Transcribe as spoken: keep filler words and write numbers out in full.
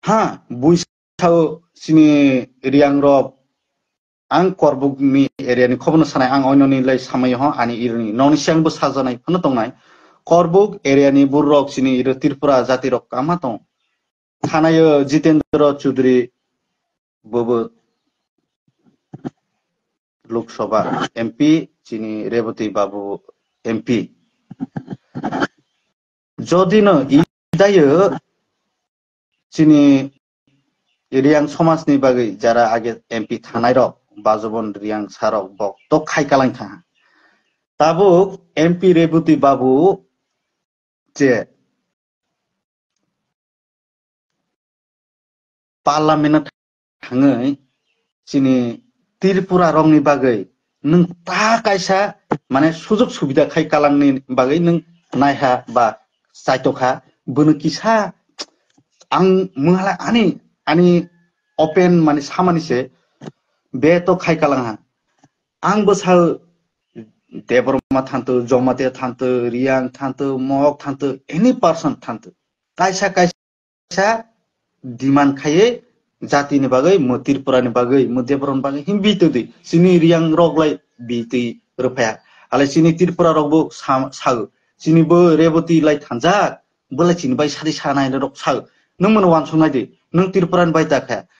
Ha, buisao chini Riang rok, ang Korbuk ni area ni khobono sanai, ang oino ni lai samai ho, ani iri ni noni siang bo sajanai phano tongnai. Korbuk area ni burok chini iri Tripura jati rok kama tong. Thanayo Jitendra Chaudhary, bobo Lok Sabha M P, chini Rebati Babu M P. Jodi no idayo chini Riang somaj ni bagwi jara age M P thanai rok, Bajobon Riang sarok bok to khai kalang tha. Tabuk M P Rebati Babu je Parliament o thangwi chini Tripura rokni bagwi nwng ta kaisa mane sujok subida khai kalangni bagwi nwng naiha ba chaitokha, bono kisa ang munghala ani, ani open mane samani se be to khai kalangha. Ang bwsa Debbarma thanto, Jamatia thanto, Riang thanto, Mok thanto, any person thanto, kaisa kaisa demand khaiwi jatini bagwi, mo Tripurani bagwi, mo Debbarmani bagwi himbi todi. Chini Riang rok lai bi twi rwphaya. Ale chini Tripura rok bo sa-, sao. Chini bo Rebati lai thanjak, bo lai chini bai sadi sanai rok sao. Nwng mono wansuk nai di. Nwng Tripurani bai ta kha.